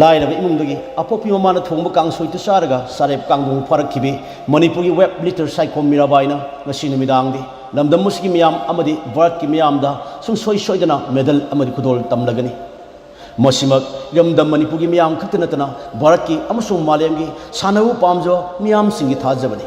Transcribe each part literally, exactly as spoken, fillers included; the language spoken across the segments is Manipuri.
ꯂꯥꯏꯔꯕ ꯏꯃꯨꯡꯗꯒꯤ ꯑꯄꯣꯛꯄꯤ ꯃꯃꯥꯅ ꯊꯣꯡꯕ ꯀꯥꯡꯁꯣꯏꯗꯨ ꯆꯥꯔꯒ ꯆꯥꯔꯦꯞ ꯀꯥꯡꯗꯣꯡ ꯐꯥꯔꯛꯈꯤꯕꯤ ꯃꯅꯤꯄꯨꯔꯒꯤ ꯋꯦꯠ ꯂꯤꯐꯇꯔ ꯁꯥꯏꯈꯣꯝ ꯃꯤꯔꯥꯕꯥꯏꯅ ꯉꯁꯤ ꯅꯨꯃꯤꯗꯥꯡꯗꯤ ꯂꯝꯗꯝ ꯑꯁꯤꯒꯤ ꯃꯤꯌꯥꯝ ꯑꯃꯗꯤ ꯚꯥꯔꯠꯀꯤ ꯃꯤꯌꯥꯝꯗ ꯁꯨꯡꯁꯣꯏ ꯁꯣꯏꯗꯅ ꯃꯦꯗꯜ ꯑꯃꯗꯤ ꯈꯨꯗꯣꯜ ꯇꯝꯂꯒꯅꯤ꯫ ꯃꯁꯤꯃꯛ ꯏꯔꯝꯗꯝ ꯃꯅꯤꯄꯨꯔꯒꯤ ꯃꯤꯌꯥꯝ ꯈꯛꯇ ꯅꯠꯇꯅ ꯚꯥꯔꯠꯀꯤ ꯑꯃꯁꯨꯡ ꯃꯥꯂꯦꯝꯒꯤ ꯁꯥꯟꯅꯕ ꯄꯥꯝꯖꯕ ꯃꯤꯌꯥꯝꯁꯤꯡꯒꯤ ꯊꯥꯖꯕꯅꯤ꯫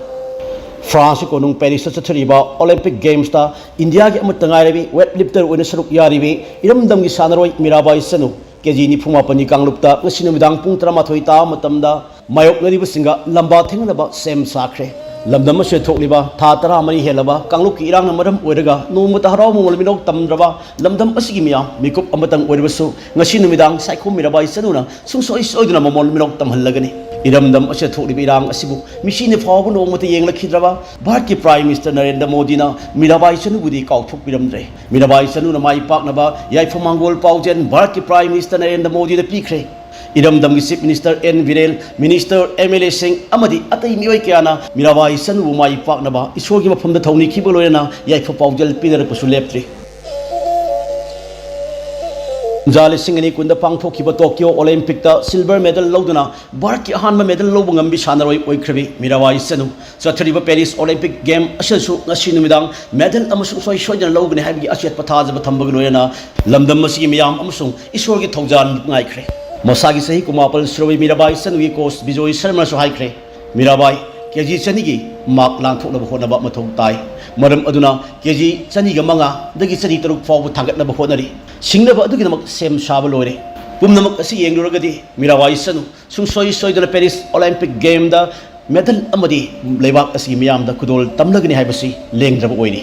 ꯐ꯭ꯔꯥꯟꯁꯀꯤ ꯀꯣꯅꯨꯡ ꯄꯦꯔꯤꯁꯇ ꯆꯠꯊꯔꯤꯕ ꯑꯣꯂꯦꯝꯄꯤꯛ ꯒꯦꯝꯁꯇ ꯏꯟꯗꯤꯌꯥꯒꯤ ꯑꯃꯠꯇ ꯉꯥꯏꯔꯕꯤ ꯋꯦꯠ ꯂꯤꯐꯇꯔ ꯑꯣꯏꯅ ꯁꯔꯨꯛ ꯌꯥꯔꯤꯕꯤ ꯏꯔꯝꯗꯝꯒꯤ ꯁꯥꯟꯅꯔꯣꯏ ꯃꯤꯔꯥꯕꯥꯏ ꯆꯅꯨ ꯀꯦ ꯖꯤ ꯅꯤꯐꯨ ꯃꯥꯄꯟꯒꯤ ꯀꯥꯡꯂꯨꯞꯇ ꯉꯁꯤ ꯅꯨꯃꯤꯗꯥꯡ ꯄꯨꯡ ꯇꯔꯥꯃꯥꯊꯣꯏ ꯇꯥꯕ ꯃꯇꯝꯗ ꯃꯥꯌꯣꯛꯅꯔꯤꯕꯁꯤꯡꯒ ꯂꯝꯕꯥ ꯊꯦꯡꯅꯅꯕ ꯁꯦꯝ ꯁꯥꯈ꯭ꯔꯦ꯫ ꯂꯝꯗꯝ ꯑꯁꯤꯗ ꯊꯣꯛꯂꯤꯕ ꯊꯥ ꯇꯔꯥꯃꯔꯤ ꯍꯦꯜꯂꯕ ꯀꯥꯡꯂꯨꯞꯀꯤ ꯏꯔꯥꯡꯅ ꯃꯔꯝ ꯑꯣꯏꯔꯒ ꯅꯣꯡꯃꯇ ꯍꯔꯥꯎ ꯃꯃꯣꯜ ꯃꯤꯅꯣꯛ ꯇꯝꯗ꯭ꯔꯕ ꯂꯝꯗꯝ ꯑꯁꯤꯒꯤ ꯃꯤꯌꯥꯝ ꯃꯤꯀꯨꯞ ꯑꯃꯇꯪ ꯑꯣꯏꯔꯕꯁꯨ ꯉꯁꯤ ꯅꯨꯃꯤꯗꯥꯡ ꯁꯥꯏꯈꯣꯝ ꯃꯤꯔꯥꯕꯥꯏ ꯆꯅꯨꯅ ꯁꯨꯡꯁꯣꯏ ꯁꯣꯏꯗꯅ ꯃꯃꯣꯜ ꯃꯤꯅꯣꯛ ꯇꯝꯍꯜꯂꯒꯅꯤ꯫ ꯏꯔꯝꯗꯝ ꯑꯁꯤꯗ ꯊꯣꯛꯂꯤꯕ ꯏꯔꯥꯡ ꯑꯁꯤꯕꯨ ꯃꯤꯁꯤꯅ ꯐꯥꯎꯕ ꯅꯣꯡꯃꯇ ꯌꯦꯡꯂꯛꯈꯤꯗ꯭ꯔꯕ ꯚꯥꯔꯠꯀꯤ ꯄ꯭ꯔꯥꯏꯝ ꯃꯤꯅꯤꯁꯇꯔ ꯅꯔꯦꯟꯗ꯭ꯔ ꯃꯣꯗꯤꯅ ꯃꯤꯔꯥꯕꯥꯏ ꯆꯅꯨꯕꯨꯗꯤ ꯀꯥꯎꯊꯣꯛꯄꯤꯔꯝꯗ꯭ꯔꯦ꯫ ꯃꯤꯔꯥꯕꯥꯏ ꯆꯅꯨꯅ ꯃꯥꯏ ꯄꯥꯛꯅꯕ ꯌꯥꯏꯐ ꯃꯥꯡꯒꯣꯜ ꯄꯥꯎꯖꯦꯜ ꯚꯥꯔꯠꯀꯤ ꯄ꯭ꯔꯥꯏꯝ ꯃꯤꯅꯤꯁꯇꯔ ꯅꯔꯦꯟꯗ꯭ꯔ ꯃꯣꯗꯤꯗ ꯄꯤꯈ꯭ꯔꯦ꯫ ꯏꯔꯝꯗꯝꯒꯤ chief minister N Biren, minister, M L ꯑꯦꯁꯤꯡ ꯑꯃꯗꯤ ꯑꯇꯩ ꯃꯤꯑꯣꯏ ꯀꯌꯥꯅ ꯃꯤꯔꯥꯕꯥꯏ ꯆꯅꯨꯕꯨ ꯃꯥꯏ ꯄꯥꯛꯅꯕ ꯏꯁꯣꯔꯒꯤ ꯃꯐꯝꯗ ꯊꯧꯅꯤꯈꯤꯕ ꯂꯣꯏꯅꯅ ꯌꯥꯏꯐ ꯄꯥꯎꯖꯦꯜ ꯄꯤꯅꯔꯛꯄꯁꯨ ꯂꯦꯞꯇ꯭ꯔꯤ꯫ ꯀꯨꯝꯖꯥ ꯂꯤꯁꯤꯡ ꯑꯅꯤ ꯀꯨꯟꯗ ꯄꯥꯡꯊꯣꯛꯈꯤꯕ ꯇꯣꯀꯤꯌꯣ ꯑꯣꯂꯦꯝꯄꯤꯛꯇ ꯁꯤꯜꯚꯔ ꯃꯦꯗꯜ ꯂꯧꯗꯨꯅ ꯚꯥꯔꯠꯀꯤ ꯑꯍꯥꯟꯕ ꯃꯦꯗꯜ ꯂꯧꯕ ꯉꯝꯕꯤ ꯁꯥꯟꯅꯔꯣꯏ ꯑꯣꯏꯈ꯭ꯔꯕꯤ ꯃꯤꯔꯥꯕꯥꯏ ꯆꯅꯨ ꯆꯠꯊꯔꯤꯕ ꯄꯦꯔꯤꯁ ꯑꯣꯂꯦꯝꯄꯤꯛ ꯒꯦꯝ ꯑꯁꯤꯗꯁꯨ ꯉꯁꯤ ꯅꯨꯃꯤꯗꯥꯡ ꯃꯦꯗꯜ ꯑꯃ ꯁꯨꯡꯁꯣꯏ ꯁꯣꯏꯗꯅ ꯂꯧꯒꯅꯤ ꯍꯥꯏꯕꯒꯤ ꯑꯆꯦꯠꯄ ꯊꯥꯖꯕ ꯊꯝꯕꯒ ꯂꯣꯏꯅꯅ ꯂꯝꯗꯝ ꯑꯁꯤꯒꯤ ꯃꯤꯌꯥꯝ ꯑꯃꯁꯨꯡ ꯏꯁꯣꯔꯒꯤ ꯊꯧꯖꯥꯜ ꯉꯥꯏꯈ꯭ꯔꯦ꯫ ꯃꯁꯥꯒꯤ ꯆꯍꯤ ꯀꯨꯟꯃꯥꯄꯜ ꯁꯨꯔꯕꯤ ꯃꯤꯔꯥꯕꯥꯏ ꯆꯅꯨꯒꯤ ꯀꯣꯆ ꯕꯤꯖꯣꯏ ꯁꯔꯃꯅꯁꯨ ꯍꯥꯏꯈ꯭ꯔꯦ, ꯃꯤꯔꯥꯕꯥꯏ, ꯀꯦ ꯖꯤ ꯆꯅꯤꯒꯤ ꯃꯥꯔꯛ ꯂꯥꯟꯊꯣꯛꯅꯕ ꯍꯣꯠꯅꯕ ꯃꯊꯧ ꯇꯥꯏ꯫ ꯃꯔꯝ ꯑꯗꯨꯅ ꯀꯦ ꯖꯤ ꯆꯅꯤꯒ ꯃꯉꯥꯗꯒꯤ ꯆꯅꯤ ꯇꯔꯨꯛ ꯐꯥꯎꯕ ꯊꯥꯡꯒꯠꯅꯕ ꯍꯣꯠꯅꯔꯤ꯫ ꯁꯤꯡꯅꯕ ꯑꯗꯨꯒꯤꯗꯃꯛ ꯁꯦꯝ ꯁꯥꯕ ꯂꯣꯏꯔꯦ꯫ ꯄꯨꯝꯅꯃꯛ ꯑꯁꯤ ꯌꯦꯡꯂꯨꯔꯒꯗꯤ ꯃꯤꯔꯥꯕꯥꯏ ꯆꯅꯨ ꯁꯨꯡꯁꯣꯏ ꯁꯣꯏꯗꯅ ꯄꯦꯔꯤꯁ ꯑꯣꯂꯦꯝꯄꯤꯛ ꯒꯦꯝꯗ ꯃꯦꯗꯜ ꯑꯃꯗꯤ ꯂꯩꯕꯥꯛ ꯑꯁꯤꯒꯤ ꯃꯤꯌꯥꯝꯗ ꯈꯨꯗꯣꯜ ꯇꯝꯂꯒꯅꯤ ꯍꯥꯏꯕꯁꯤ ꯂꯦꯡꯗ꯭ꯔꯕ ꯑꯣꯏꯔꯤ꯫